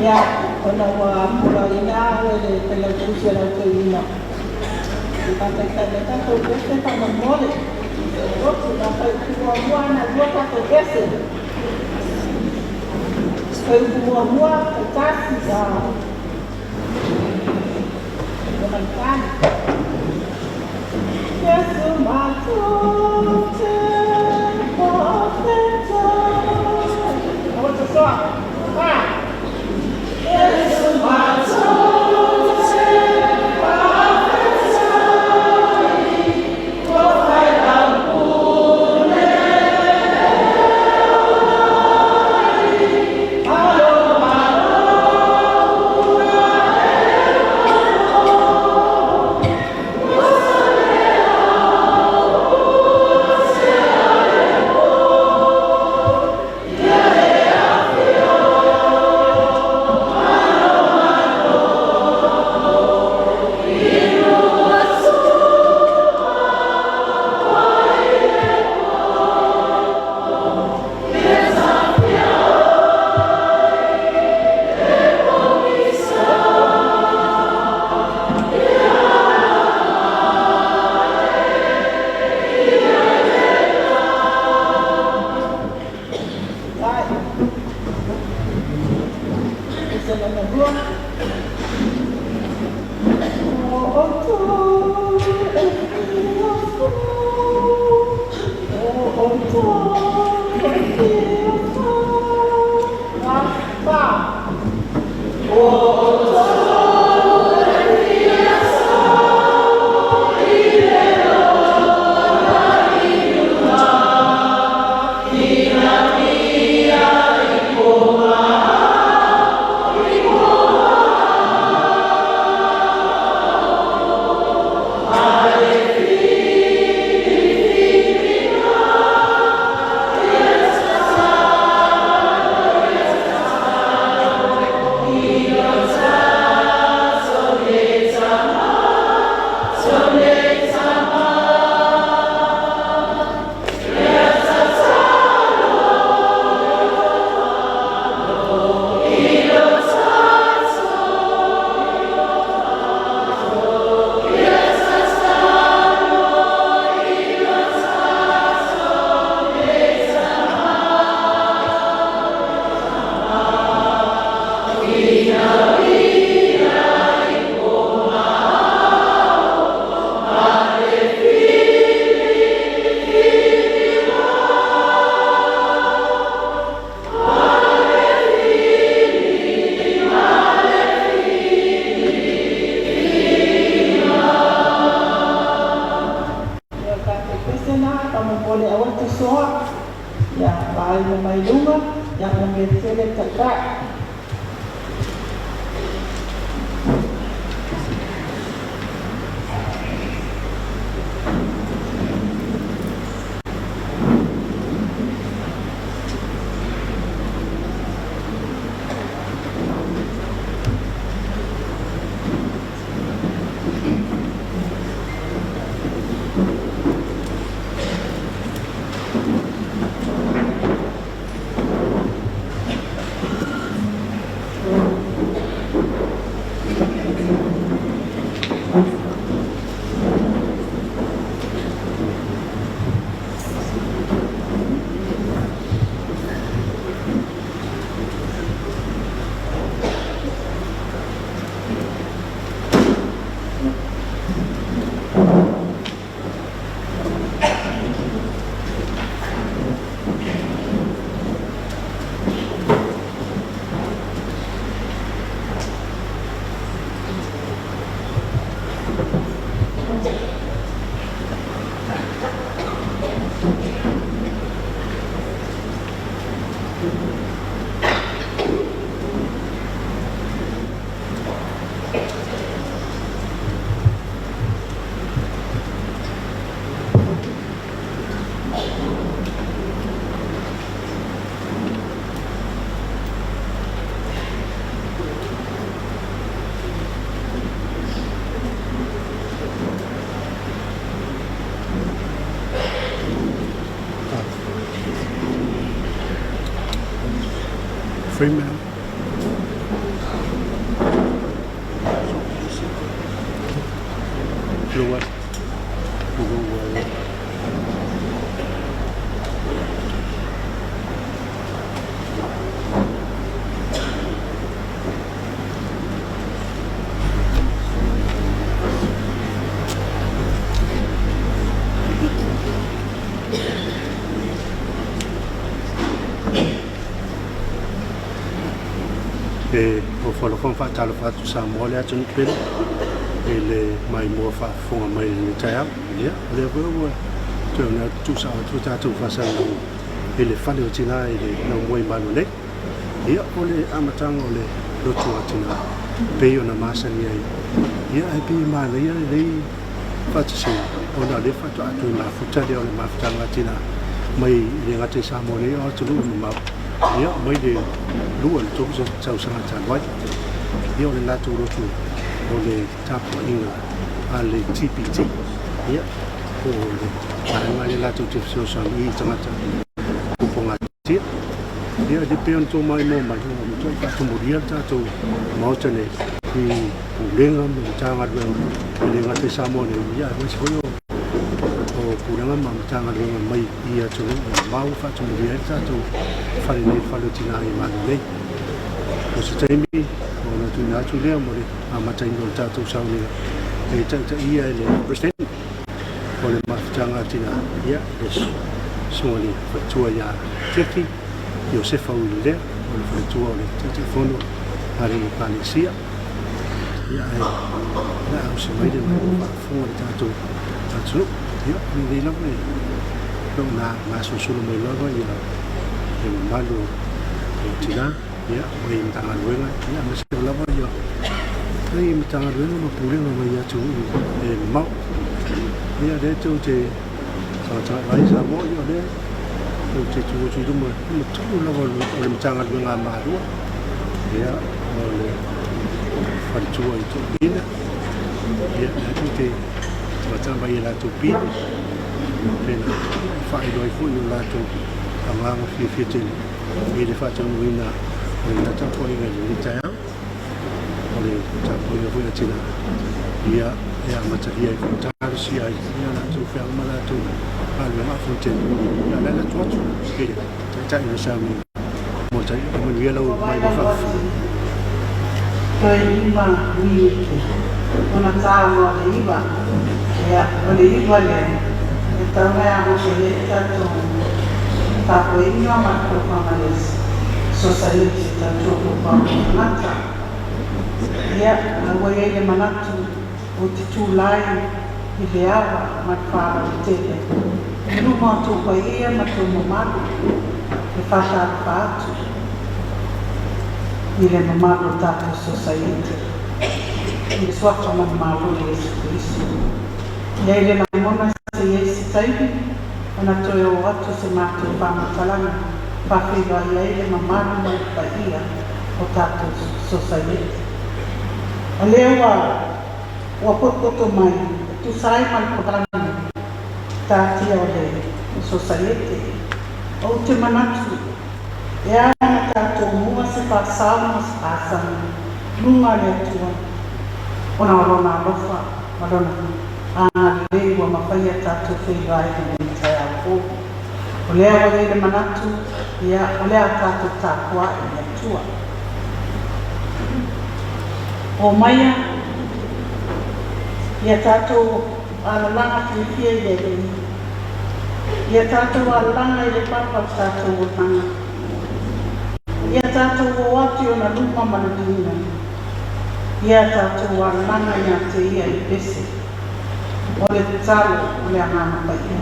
Ia, ona ua poloaiina au e le Failautusi o lau Toeaina e faataitai mai tatou pese faamolemole. O le a fuaiupu muamua lava na lua tatou pese. Fuaiupu muamua, faitasi, Lefaitali. Iesu matou te faafetai. Aua le sosoa. Fa. Iesu matou te faafetai, ua fai lau pule e ola ai. Malo malo ua e malo, ua sole au ua tea le po. Ia le afio manomano i luga sua ai le po. Ia tafia ai le pogisa. Ia ala ae ia lela. Vai. Pese lona lua. O outou e fia o outou e fia fa, fa. O outou e fia i le ola i luga, ina ia i ko maao, i ko maao. A le filifiliga, ia tatalo, ia tatalo, i lo tatou nei Tama, tou nei Tama. Ia tatalo, ia tatalo, i lo tatou, ia tatalo, i lo tatou nei Tama, Tama. Ina ia i ko maao, a le filifiliga, a le fili, a le filifiliga. Ia o tatou pese na faamolemole aua le tosoa. Ia vaai mai luga, ia manuia tele le Taitai. Freeman. Tulou atu, tulou ai. E ofo alofa ma faatalofa atu Samoa le atunuu pele i le maimoa faafofoga mai i lenei taeao. Ia, o lea foi ua toe ona tuusao atu le tatou faasalalauga i le fale o tina i le laumua i Malua nei. Ia, o le amataga o le lotu a tina pei ona masani ai. Ia, ae pei e manaia lenei faatasiga ona o lea faatoa toe mafuta lea o le mafutaga a tina mai e le gata i Samoa nei a o atunuu e mamao. Ia, mai le 2 i le 3 tausaga talu ai. Ia, o le latou lotu o le tapuaiga a le TPT. Ia, po o le vaega lea latou te fesoasoani i tagata pupogatia. Ia, e pei ona outou maimoa mai, ua matuai faatumulia le tatou Maota nei i Pulega ma Matagaluega, e le gata i Samoa nei, ia aemaise foi o Pulega ma Matagaluega mai i atunuu mamao ua faatumulia ai le tatou fale nei, le Fale o Tina i Manu nei. O se taimi ona tuuina atu lea mo le amataina o le tatou sauniga e taitaia e le President o le Mafutaga a Tina, ia, le Susuga i le Faletua ia Tiaki Iosefa Uilelea, o le Faletua o le Taitaifono a le Ekalesia. Ia, ae o le a ausi mai le maimoa faafofoga i le tatou atunuu. Ia, o lenei lava e lo o na gasolosolo mai lava ia le mamalu o tina, ia, mai Matagaluega, ia, aemaise lava ia mai Matagaluega ma Pulega mai atunuu e mamao. Ia, lea tou te tagatagai mai Samoa, ia, o lea tou te tu atu i luma, luma tonu lava o le Matagaluega a Malua, ia, o le faletua i Toeaina, ia, lea tou te tagatagai mai i latou pili, pena e faailoa ai foi o latou agaga fiafia tele i le faataunuuina o lena tapuaiga i lenei taeao. O le tapuaiga foi a tina, ia, e amatalia ai foi, talosia ai ia latou feau ma latou galuega afuatele. Ia, o le ala atu atu i le Taitai o le sauniga mo le manuia lau maimoa faafofoga. Toe 5 minute ona ta loa le 9. Ia, o le 9 lea, e tatau ona e amata ai le tatou tapuaiga ma le polokalame a le Sosaiete Tautua Puapua mo Tagata. Ia, a ua i ai le manatu ou te tulai i le ava ma le faaaloalo tele i luma o tou paia ma tou mamalu e faatalofa atu i le mamalu o tatou Sosaiete i le Suafa ma le Malo o Iesu Keriso. I ai le lagona se i ai se taimi ona toe oo atu se matou faamatalaga faafeiloai ai le mamalu ma le paia o tatou Sosaiete. O lea ua ua potopoto mai e tusa ai ma le polokalame taatia o le Sosaiete, ou te manatu e ao ona tatou mua se faasao ma se faasagi luga o le Atua ona o Lona alofa ma Lona agalelei ua mafai a tatou feiloai i lenei taeao fou. O lea ua i ai le manatu, ia, o le a tatou tapuai i le Atua. Omaia ia tatou alalaga fiafia i le Alii, ia tatou alalaga i le papa o le tatou olaga, ia tatou o atu i ona luma ma le viiga, ia tatou alalaga ia te ia i le pese o le tatalo o le Agaga Paia.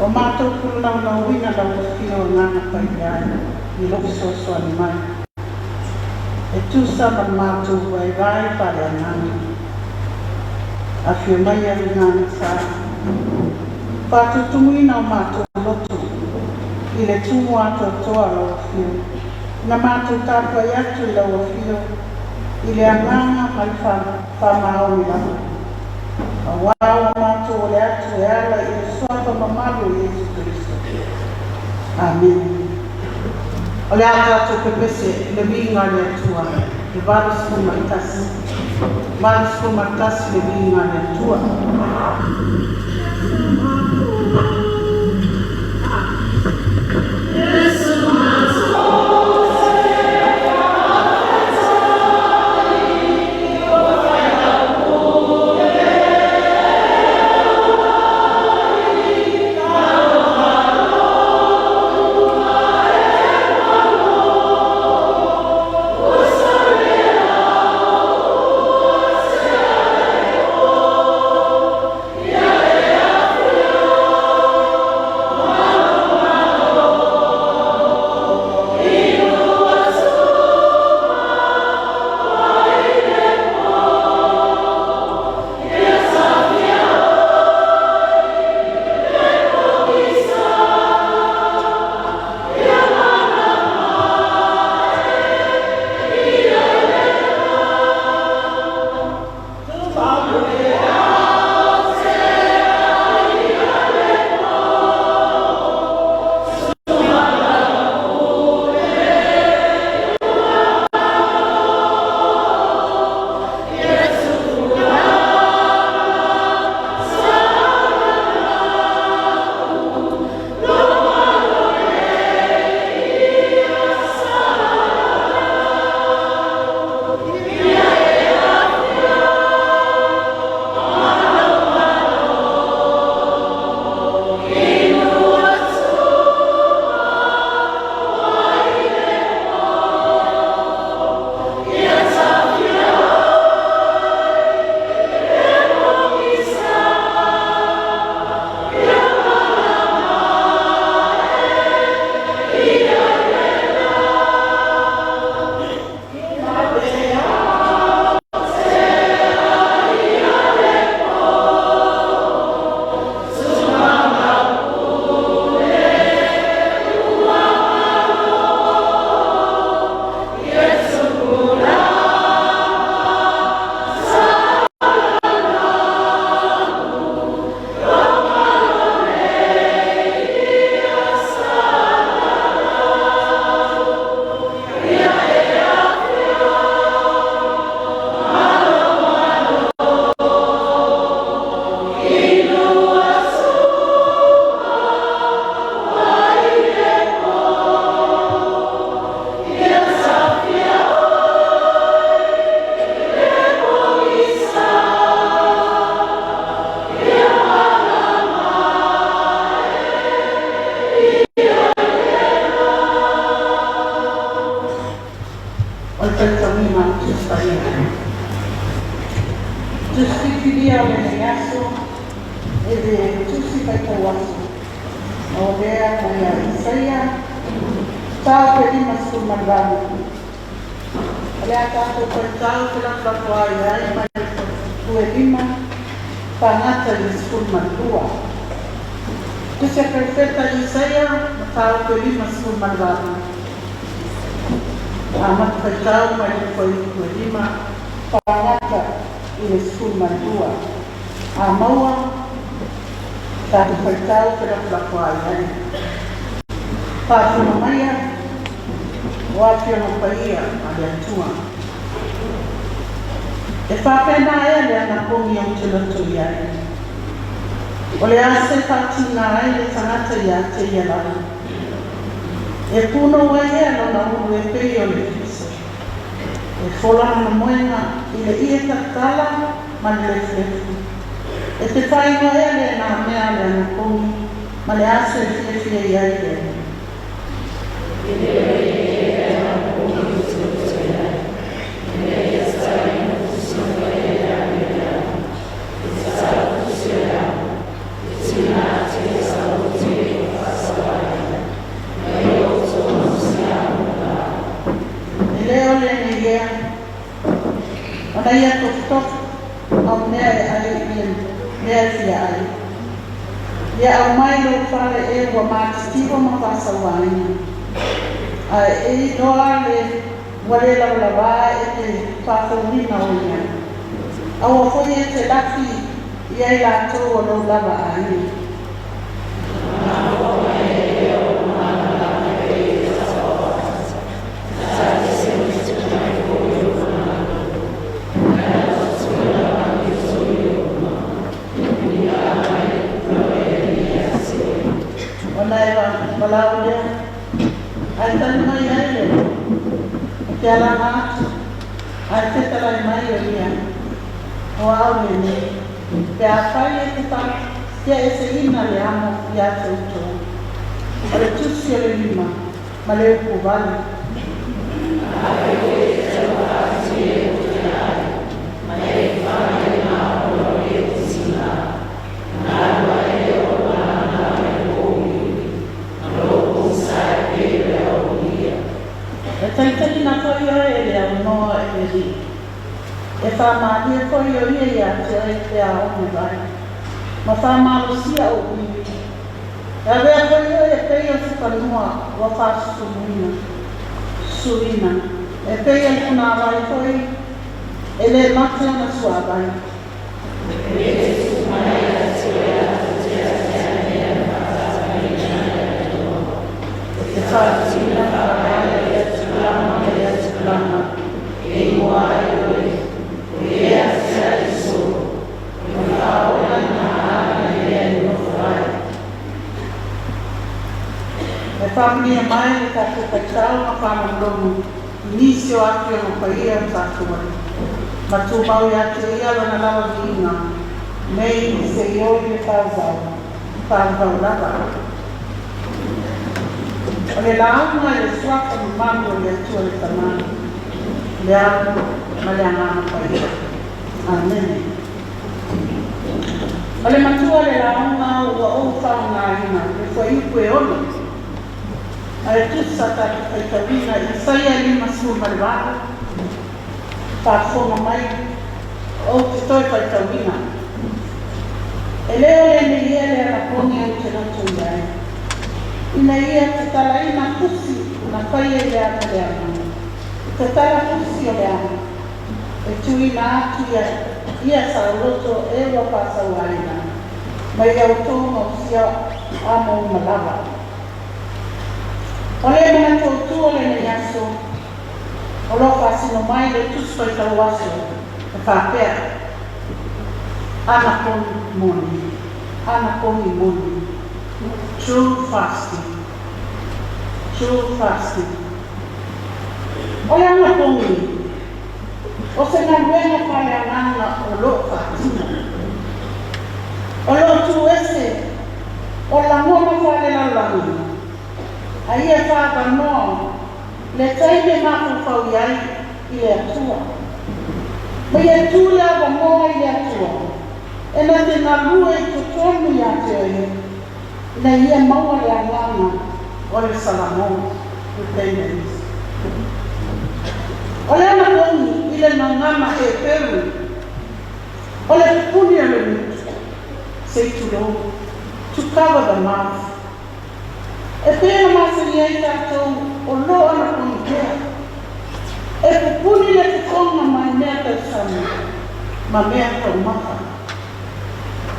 O matou pululaulauina lau Afio Agaga Paia i lou fesoasoani mai e tusa ma le matou vaivai faaleagaga. Afio mai a Lugaga Sa, faatutumuina o matou loto i le tumu atoatoa o lau Afio, na matou tapuai atu i lau Afio i le agaga ma le faamaoni lava, auā ua matou ole atu e ala i le Suafa mamalu o Iesu Keriso. Amene. O le a tatou pepese i le viiga a le Atua. Le 81. 81 le viiga a le Atua. O le faitauina o le Tusi Paia. Tusi filifilia o lenei aso e le Tusi Faitau Aso o lea mai ia Isaia, mataupu e 58. O le a tatou faitau felafolafoai ai mai le fuaiupu e 5 faagata i le 12. Tusi a Perofeta Isaia, mataupu e 58. Amata faitau mai le fuaiupu e 5 faagata i le 12. A maua, tatou faitau felafolafoai ai. Faafofoga maia o Afioga Paia a le Atua. E faapena ea le anapogi ou te loto i ai. O le a se faatiga ai le tagata ia te ia lava. E punou ai ea lona ulu e pei o le fiso. E fola lona moega i le ie tatala ma le lefulefu. E te faaigoa ea lena mea o le anapogi ma le aso e fiafia i ai le Alii. E le o lenei ea, ona ia tofutofo au mea e ai i mea e fia ai. Ia aumai i lou fale e ua matitiva ma faasauaina. Ae e iloa le ua le lavalava e te faafouina o i ai. Aua foi e te lafi i ai latou o lou lava aiga. te alaga atu, ae fetalai mai o ia, O au lenei, pe afai e te faateaeseina le amo ia te outou. O le tusi o le lima ma le upu vale. E talitaliina foi oe e le aunoa e le Alii, e faamalie foi o ia ia te oe pe a oge vai, ma faamalosia ou ivi. E avea foi oe e pei o se fanua ua faasusuluina, susuina, e pei o le punāvai foi e le mate ona suavai. E faatusina faavae i lea tupulaga ma lea tupulaga e igoa ai oe, o e asiai solo, o le faaola i nā ala i lea e nofo ai. E faamanuia mai le tatou faitau ma faalogologo i nisi o Afioga Paia o tatou Alii, ma tumau ia te Ia Lona lava viiga, nei seia oo i le faavavau, faavavau lava. O le lauga i le suafa mamalu o le Atua le Tama, le Alo ma le Agaga Paia. Amene. O le matua le lauga ua ou faaaogaina le fuaiupu e 6 ma le tusi sa tatou faitauina i Isaia 58, faafofoga mai ou te toe faitauina. E le o lenei ea le anapogi ou te loto i ai, ina ia tatalaina fusi na faia i le ata leaga, tatala fusi o le amo, e tuuina atu ia ia saoloto e ua faasauaina, ma ia outou mausia amo uma lava. O le manatu autu o lenei aso, o lo o faasino mai le Tusi Faitau Aso e faapea, Anapogi moni, anapogi moni, true fasting, true fasting. O le anapogi, o se galuega faaleagaga o lo o faatino, o lo o tu ese o lagona faalelalolagi, a ia faaavanoa le taimi e mafaufau i ai i le Atua. Ma ia tuu le avanoa i le Atua e na te galue i totonu ia te oe, ina ia maua le agaga o le Salamo, repentance. O le anapogi i le gagana Heperu, o le pupuni o le gutu, se i tulou, to cover the mouth. E pei ona masani ai tatou o lo o anapogi pea, e pupuni le fofoga mai mea tausami ma mea taumafa,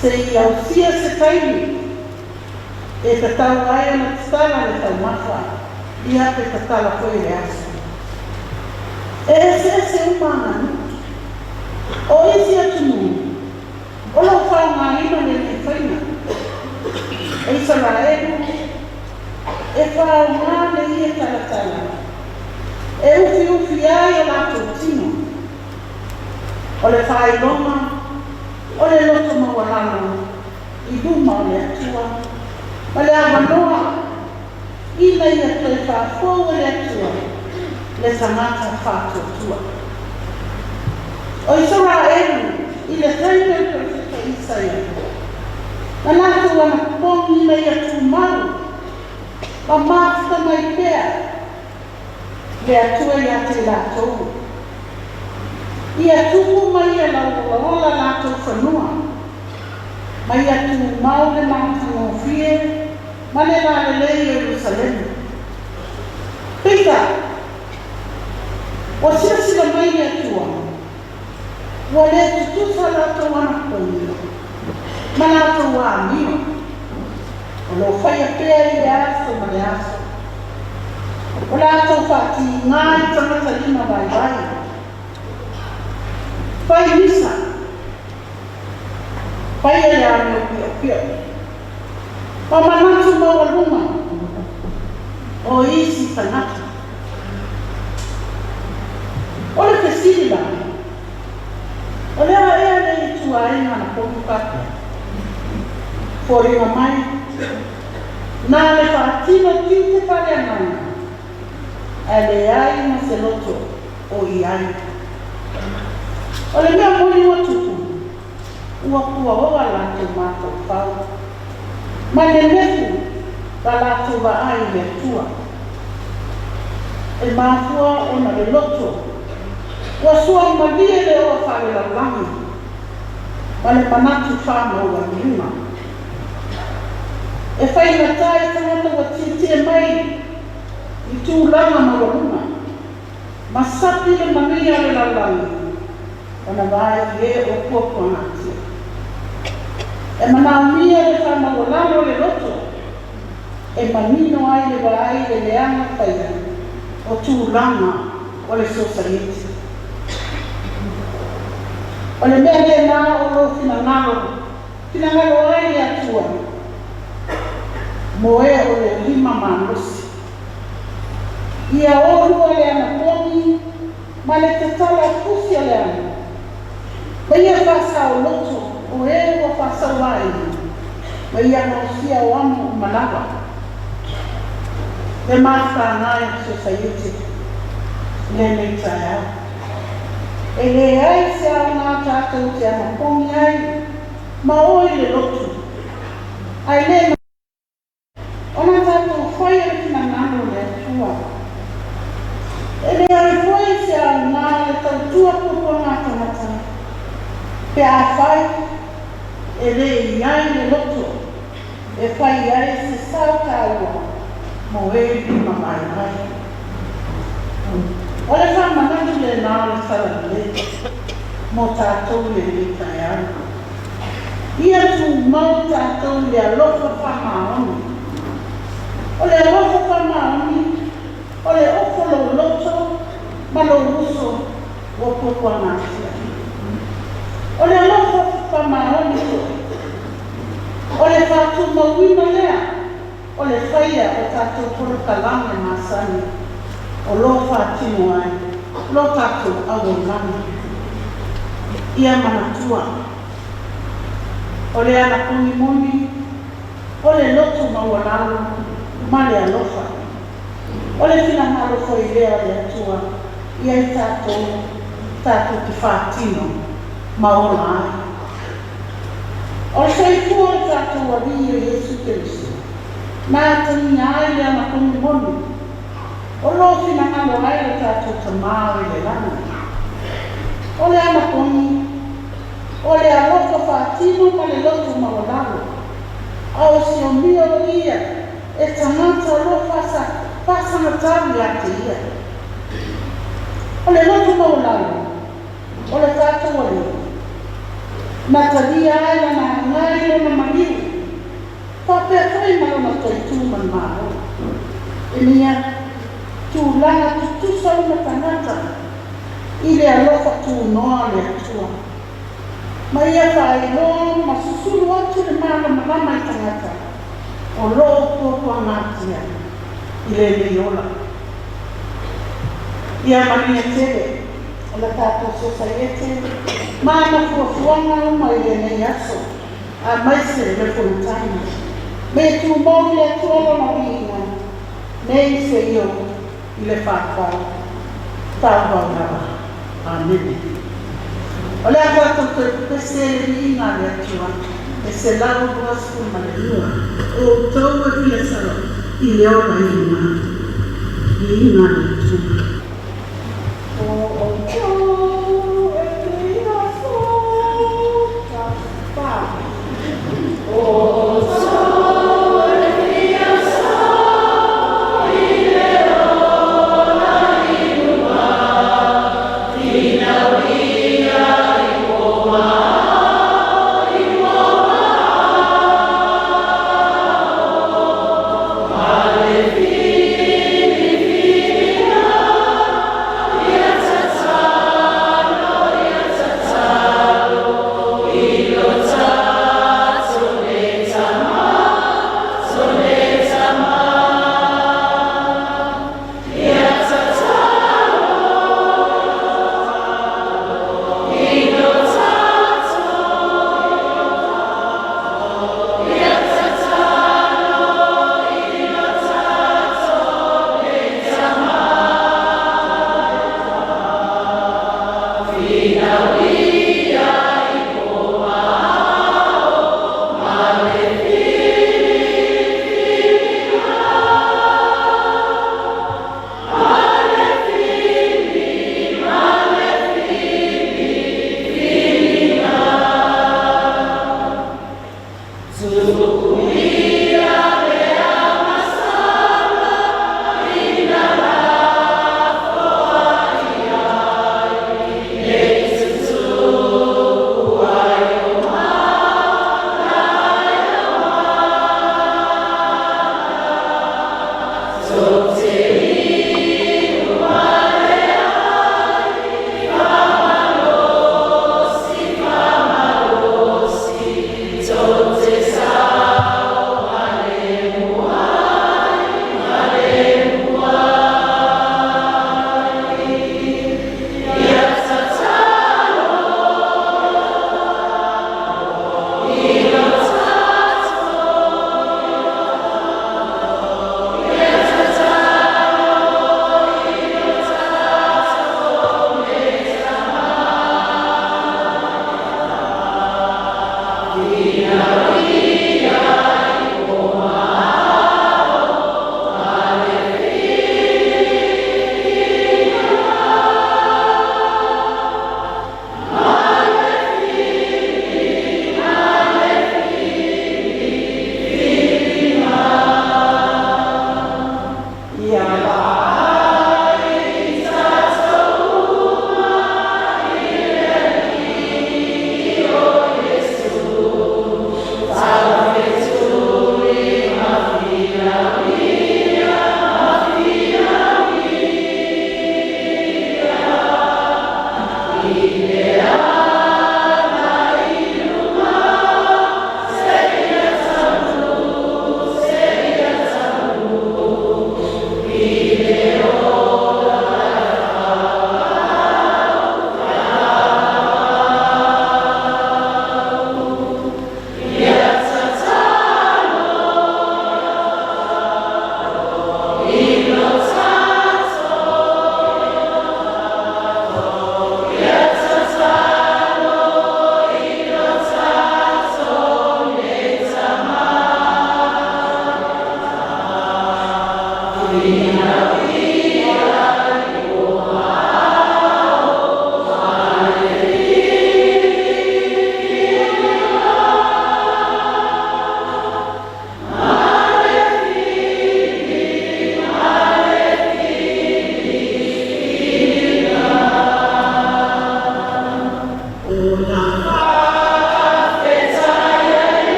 se i ausia se taimi e tatau ai ona tatala le taumafa, ia pe tatala foi le aso. E eseese uma aganuu. O isi atunuu o lo o faaaogaina lenei faiga. O Isaraelu e faaaoga le ie talatala e ufiufi ai o latou tino. O le faailoga o le loto maualalo i luma o le Atua ma le avanoa ina ia toe faafou e le Atua le tagata faatuatua. O Isaraelu i le taimi o le perofeta Isaia, na latou anapogi ina ia tumau ma mafuta mai pea le Atua ia te latou. Ia tupu ma ia lauolaola latou fanua, ma ia tumau le matagofie ma le lalelei o Ierusalema. Peitai, ua silasila mai le Atua, ua le tutusa latou anapogi ma latou amio, o lo o faia pea i le aso ma le aso. O latou faatiga i tagata lima vaivai, fai misa, faia le amio piopio, ma manatu maualuga o isi tagata. fesili la, o le a ea le ituaiga anapogi faapea? Foliga mai, na le faatino tiute faaleagaga, ae leai ma se loto o i ai. O le mea moni ua tupu, ua puaoa latou mafaufau, ma nenefu la latou vaai i le Atua. E mafua ona le loto ua suamalie le oa faalelalolagi ma le manatu faamaualiuga. E faigata i tagata ua tietie mai i tulaga maualuga ma sapi le manuia o le lalolagi ona vaai i e o puapuagatia. E manaomia le faamaualalo o le loto e manino ai le vaai i le leaga faia o tulaga o le sosaiete. O le mea lena o lo finagalo, finagalo ai le Atua mo e o le lima malosi. Ia olua le anapogi ma le tatala pusi o le ana, ma ia faasaoloto o e ua faasauaina, ma ia gaosia o amo uma lava. Le mafutaga e le sosaiete i lenei taeao. E leai se aoga tatou te anapogi ai ma o i le lotu, ae le ona tatou faia le finagalo o le Atua. E leai foi se aoga le tautua puapuaga tagata, pe afai e le i ai le loto e fai ai se sao taua mo e lima vaivai. O le faamanatu lena o le Talalelei mo tatou i lenei taeao. Ia tumau tatou i le alofa faamaoni. O le alofa faamaoni, o le ofo lou loto ma lou uso ua puapuagatia. O le alofa faamaoni foi, o le faatumauina lea o le faia o tatou polokalame masani o lo o faatino ai lo tatou auaunaga. Ia manatua, o le anapogi moni, o le loto maualalo ma le alofa. O le finagalo foi lea o le Atua ia i tatou tatou te faatino ma ola ai. O le soifua o le tatou Alii o Iesu Keriso, na atagia ai le anapogi moni, o lo o finagalo ai lo tatou Tamā o i le lagi. O le anapogi, o le alofa faatino ma le loto maualalo, a o siomia o ia e tagata o lo o faasagatau ia te ia. O le loto maualalo o le tatou Alii, na talia ai lana agai i lona maliu, faapea foi ma lona toe tu ma le Malo. Ina ia tulaga tutusa uma tagata i le alofa tunoa o le Atua, ma ia faailoa ma susulu atu le malamalama i tagata o lo o puapuagatia i lenei ola. Ia manuia tele o le tatou sosaiete ma ana fuafuaga uma i lenei aso, aemaise le fonotaga. Ma ia tumau i le Atua lona viiga, nei seia oo i le faavavau faavavau lava. Amene. O le a tatou toe pepese le viiga a le Atua e 122. O outou e fia sao i le ola i luga. Viiga a le Atua. O outou e fia sao fa. O outou e fia sao i le ola i luga, Finauia i po ma ao i po ma ao, Ma le filifiliga.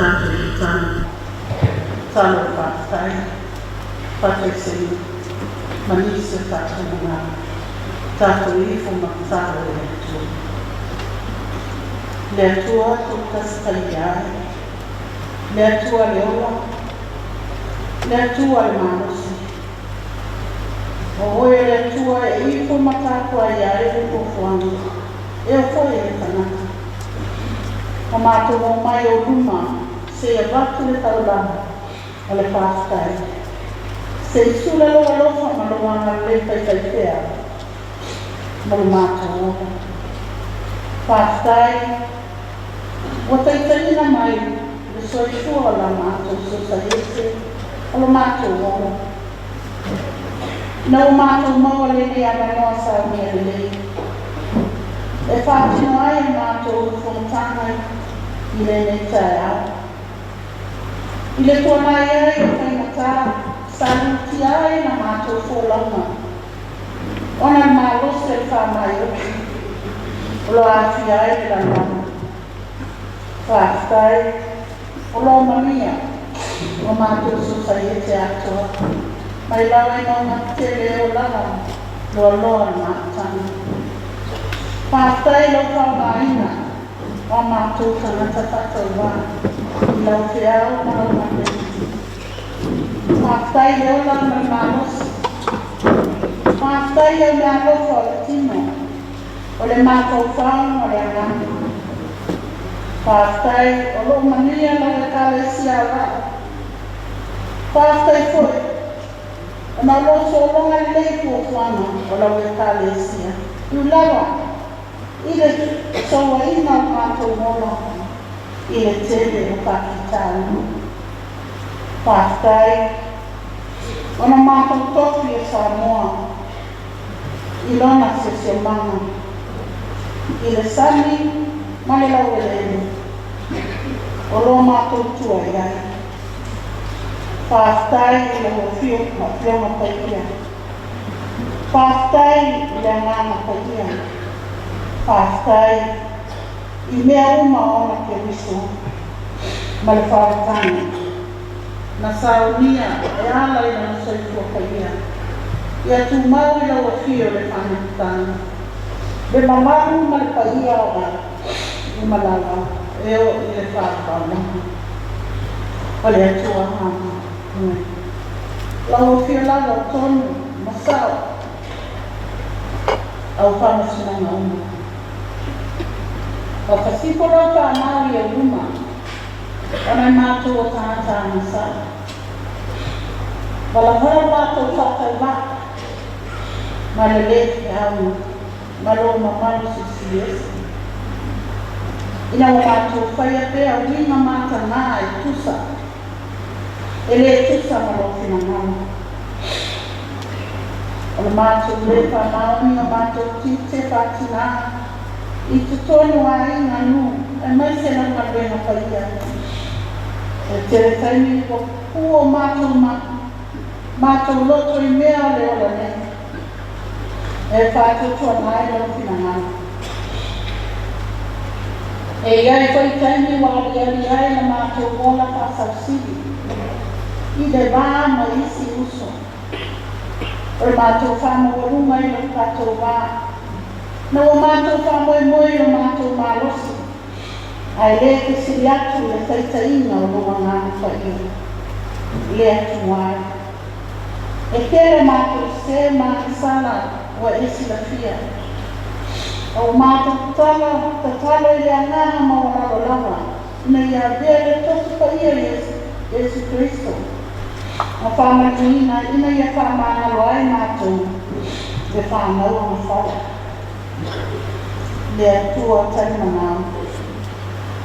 Tatou tatalo. Tatalo faafetai, faataisega ma nisi o tatou manao. Tatou ifo ma tatalo i le Atua. Le Atua toatasi paia ai, le Atua le ola, le Atua le malosi. O oe le Atua e ifo ma tapuai ai le fuafuaga, e o foi e le tagata. O matou omai o luma, se i avatu le taulaga o le faafetai. Se i sula lou alofa ma lou agalelei faifaipea mo le matou ola. Faafetai ua taitaiina mai le soifua o la matou sosaiete o lo matou ola. Ina ua matou maua lenei avanoa saunia lelei e faatino ai a matou fonotaga i lenei taeao. I le tuanai ai o faigata sa lutia ai na matou folauga ona le malosi o le faamai oti o lo aafia ai le lalolagi. Faafetai o lo manuia o matou sosaiete atoa mai lava i mauga tetele e oo lava loaloa le maataga. Faafetai i lau faaaogaina o a matou tagata faatauvā i lau feau ma lau galuega. Faafetai i le ola ma le malosi. Faafetai i au meaalofa o le tino, o le mafaufau ma le agaga. Faafetai o loo manuia lau Ekalesia aoao. Faafetai foi ona o loo sologa lelei fuafuaga o lau Ekalesia e ui lava i le sauaina o le matou ola i le tele o faafitauli. Faafetai ona matou tofi o Samoa i lona siosiomaga i le sami ma le laueleele o lo matou tua i ai. Faafetai i lau Afioga Paia. Faafetai i le Agaga Paia. Faafetai i mea uma ona Keriso ma le faaolataga na saunia e ala i lona soifua paia. Ia tumau i lau afio le faamatataga, le mamalu ma le paia o uma lava e oo i le faavavau o le Atua. Amene. Lau afio lava o tonu ma sao au faamasinoga uma. Ua fasifo lau faamau i ou luma, ona e matou o tagata agasala. Valavala lo matou faatauvaa ma le lē feauna ma lou mamalu silisili ese, ina ua matou faia pea uiga matagā e tusa, e lē tusa ma lou finagalo. O le matou lē faamaoni o matou tiute faatinā i totonu o aiga, nuu aemaise lau galuega paia. E tele taimi ua pupū o matou Matou loto i mea o le ola nei, e faatuatuana ai lou finagalo. E i ai foi taimi ua aliali ai le matou ola faasausili i le va ma isi uso. O le matou faamaualuga i lo tatou va, na ua matou faamoemoe i lo matou malosi, ae lē fesili atu i le taitaiga o lou Agaga Paia, le Atua e. E tele matou sesē ma agasala ua e silafia. O matou tatala tatalo i le agaga maualalo lava, ina ia avea le tofi paia Iesu Keriso ma faamanuiina ina ia faamagalo ai matou le fanau agafala. Le Atua talimanao.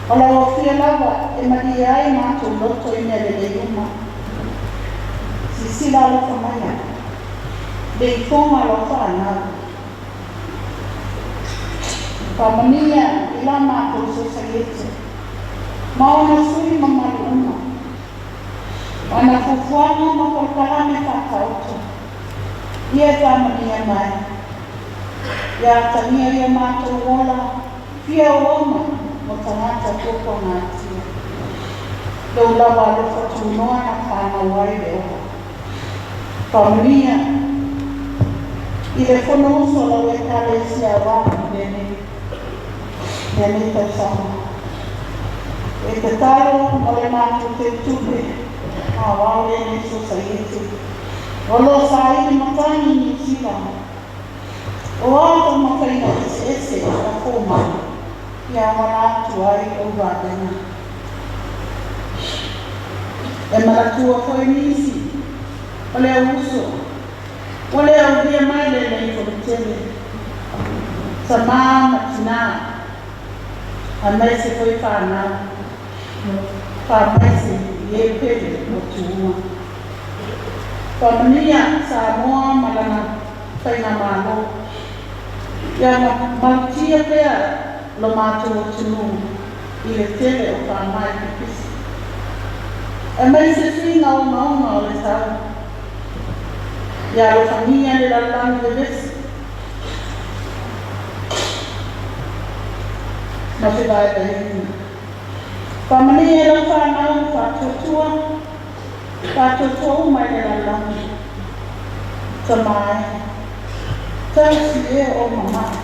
O lau afio lava e malie ai matou loto i mea lelei uma. Silasila alofa maia le ifoga o lau fanau. Faamanuia i la matou sosaiete ma ona sui mamalu uma. O ana fuafuaga ma polokalame faataoto, ia e faamanuia mai. Ia atagia i o matou ola fia auauna mo tagata puapuagatia. Lou lava alofa tunoa na fanau ai le ola. Faamanuia i le Fonousu a lau Ekalesia aoao i lenei tausaga. E tatalo mo le matou teutupe aoao lenei sosaiete o lo o saili matagi i Niu Sila. O a taumafaiga eseese a fomai, ia auala atu ai lou vavega. E manatua foi nisi o le au uso ua le aulia mai lenei fonotele, tamā ma tinā, aemaise foi fanau, faamaise i e pele ua tuua. Faamanuia Samoa ma lana faigamalo. Ia malutia pea lo matou atunuu i le tele o faamai pipisi, aemaise suiga ogaoga o le tau. Ia alofagia le lalolagi vevesi ma fevaevaeina. Faamanuia i lau fanau faatuatua, faatuatua uma i le lalolagi. Tama e, tausi e o mamae,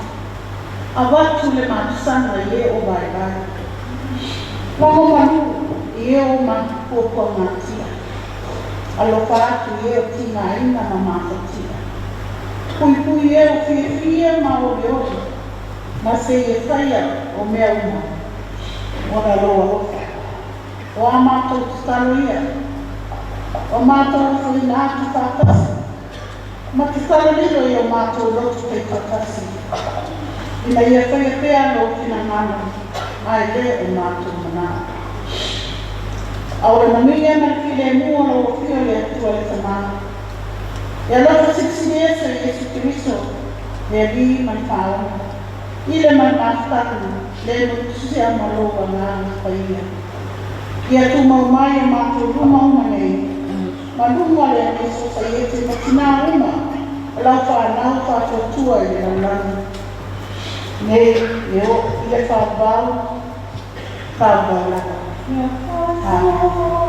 avatu le mapusaga i e o vaivai. Lagomalu i e o puapuagatia. Alofa atu i e o tigaina ma mafatia. Puipui e o fiafia ma olioli, ma se i e faia o mea uma ona lou alofa. O a matou tatalo ia, o matou ofoina atu faatasi, ma tatalo lilo i o matou loto taitoatasi, ina ia faia pea lou finagalo, ae lē o matou manao. A o le manuia ma le filemu o lau afio le Atua le Tamā, e alofa silisili ese Iesu Keriso, le Alii ma le Faaola, i le ma le mafutaga le motusia ma lou Agaga Paia, ia tumau mai o matou luma uma nei, ma luga o lenei sosaiete ma tinā uma o lau fanau faatuatua i le lalolagi nei e oo i le faavavau faavavau lava. Amene.